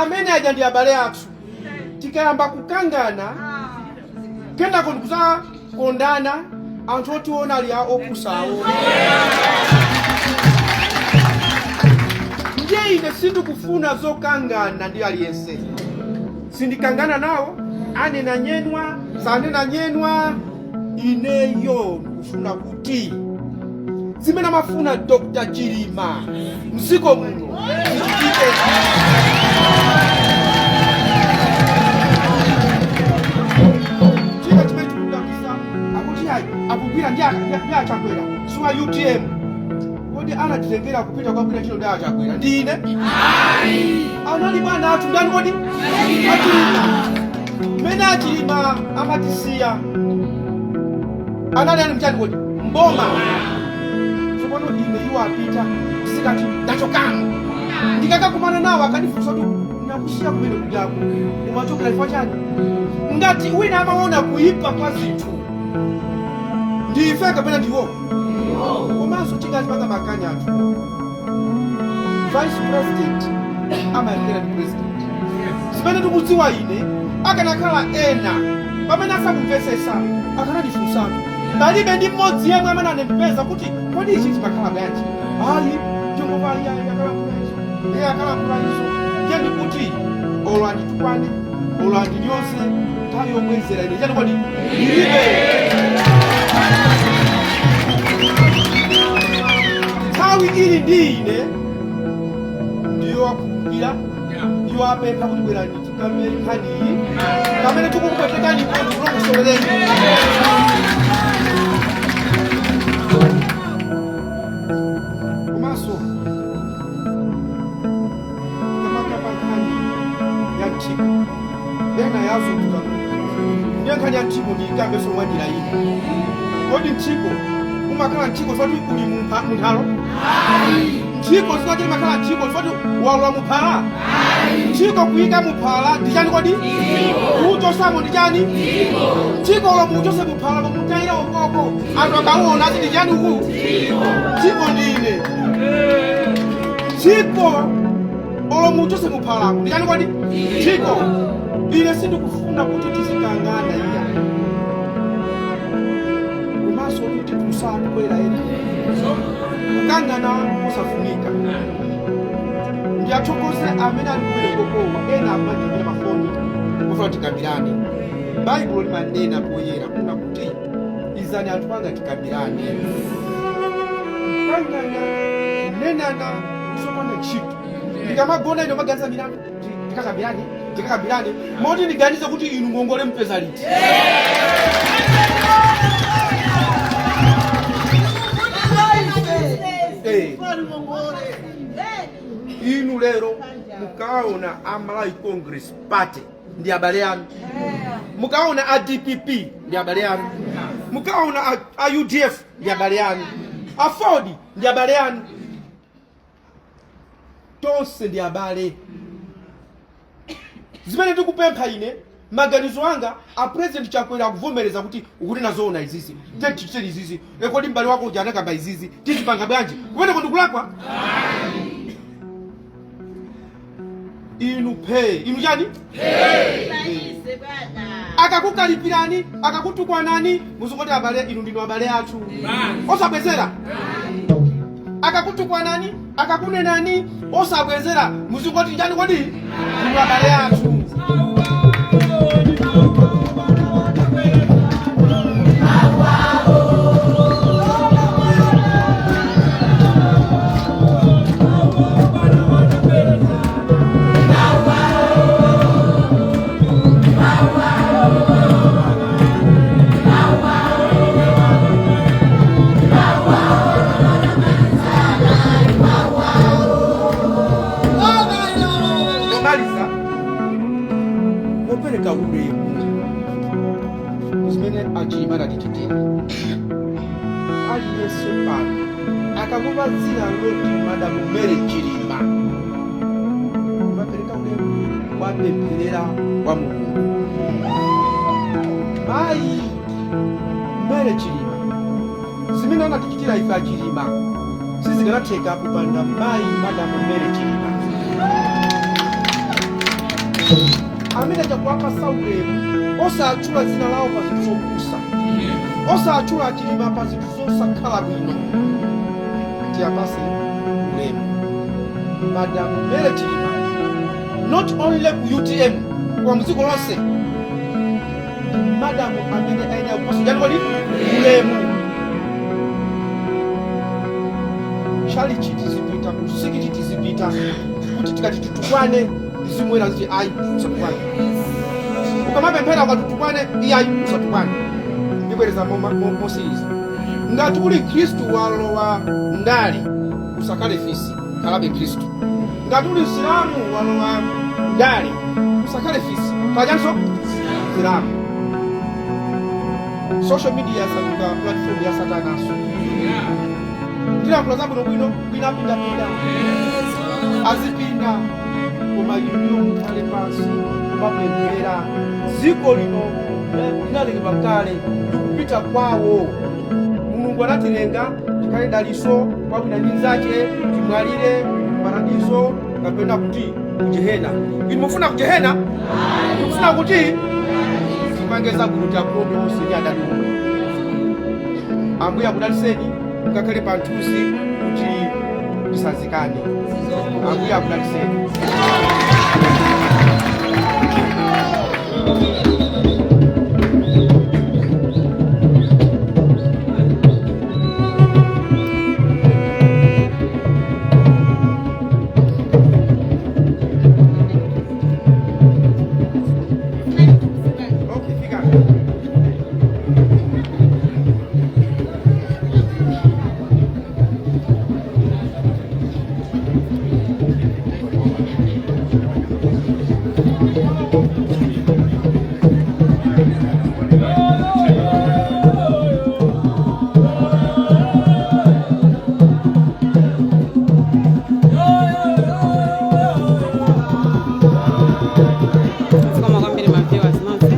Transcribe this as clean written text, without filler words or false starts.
Amene aja ndi abale athu. Tikayamba kukangana kenako ndikuzakondana, anthu otiona ali opusawo. Ndiye ine sindikufuna zokangana ndi aliyense, sindikangana nawo, anena nyenwa sanena nyenwa. Ineyo ndikufuna kuti zimene amafuna Dr Chilima mdziko muno zichitike. China chimene chikudabwitsa, akuti ayi, akugwira ndi aChakwera, si wa UTM. Kodi anatitengera kupita kukagwira ntchito ndi aChakwera ndi ine? Anali bwana athu ndani kodi? AChilima. Mmene aChilima amatisiya anali ali mchani kodi? Mboma. Tsopano ine iwo apita, sikati ndachokamo, ndikakakumana nawo akandifunsa kuti nakusiya kumene kujako umachokera chifukwa chani? Ngati wina amaona kuyipa kwa zinthu, ndife kapena ndiwo? Komanso chingachipanga makani anthu, vice president amayendera ndi president. Zimene ndikudziwa ine, akanakhala ena pamene asakumvesesa akanandifunsatu. Palibe ndi mmodzi yemwe amene anandipeza kuti kodi ichi chimakhala bwanji. Ayi, tingova ayi, ayi, akalankhula izo, iye akalankhula izo. Ndiye ndikuti olo anditukwane, olo andinyoze, nthawi yobwezera ine chani kodi ndilibe. Nthawi ili ndi ine ndiyowakhululukira, ndiyowapempha kuti bwerani tikambe nkhani iyi, pamene tikukupwetekani ndikulongosolereni. Komanso tikamakamba nkhani ya mthiko, ena yazunguka. Ndiye nkhani ya mthiko ndiyikambenso mwa njira ina. Kodi mthiko umakhala mthiko zoti uli munthalo? Mthiko zimati imakhala mthiko zoti walowa muphala? Mthiko kuyika muphala ndi chani kodi? Kuuchosamo ndi chani? Mthiko ulo muuchose muphala, mumutayire ukoko, anthu akauona ati ndi chani uku? Mthiko ndine. Mthiko olo muuchose muphalamo ndi chani kodi? Mthiko. Ine sindikufuna kuti tizikangana iya, komanso kuti tusatubwera ena kukangana kosafunika. Ndiyathokoze amene ali kumene kokowa, ena amandiimbira mafoni kufuna tikambirane. Baibulo limanena poyera kuna kuti izani anthu anga tikambirane. Kukangana, kunenana zopanda ntchito. Ndikamagona ine maganiza milandu, tikakambirane, tikakambirane, moti ndiganize kuti inu ngongole mpeza liti? Inu lero mukaona a Malawi Congress Party ndi abale anu, mukaona a DPP ndi abale anu, mukaona a UDF ndi abale anu, a Ford ndi abale anu, tonse ndi abale. Zimene ndikupempha ine, maganizo anga, a President Chakwera akuvomereza kuti ukunena zoona izizi, tichiteni izizi. E, kodi m'bale wako uja anakamba izizi, tizipanga bwanji? Kumeneko ndikulakwa? Inu phe, inu chani? Akakukalipirani, akakutukwanani, muzingoti abale inu ndinu abale athu, osabwezera. Akakutukwanani, akakunenani, osabwezera, muzingoti chani kodi? Ndinu abale athu. Pomaliza, popereka ulemu zimene aChilima anatichitira, aliyense pano akamumva dzina loti Madam Mary Chilima kumapereka ulemu, wapempherera kwa Mulungu. Mayi Mary Chilima, zimene anatichitira ife aChilima sizikanatheka kupanda mayi Madam Mary Chilima. Amene achakuwapasa ulemu, osatchula dzina lawo pa zinthu zopusa, osatchula Chilima pa zinthu zosakhala bwino. Tiyapase ulemu Madam Mary Chilima, not only ku UTM koma mdziko lonse. Ndi madamu amene ayenera kupasa chani kodi? Ulemu. Chalichi tizipita, kumsikiti tizipita, kuti tikati titukwane, mzimu ziti ayi, usatukwane. Ukamapemphera ukatutukwane, iyayi, usatukwane. Ndibwereza mosiriza: ngati uli Khristu walowa ndale, usakhale fisi, khalabe Khristu. Ngati uli Msilamu walowa ndale, usakhale fisi, khalachanso Msilamu. Social media yasanduka platform ya satanaso. Ndilankhula zabwinobwino, bwino apindapinda, azipinda, koma inuyo mukhale pansi kumapemphera. Dziko lino linalengedwa kale ndikupita kwawo. Mulungu anatilenga tikhale daliso kwa wina ndi mnzache, timwalire paradiso kapena kuti kujehena. Inu mufuna kujehena? Tikufuna kuti tipange zabwino, tiakonde onse ndi adani omwe. Ambuye akudaliseni. Mukakhale panthuzi kuti tisazikane. Ambuye akudaliseni. Okay, fika. Zikomo kwambiri ma viewers nonse.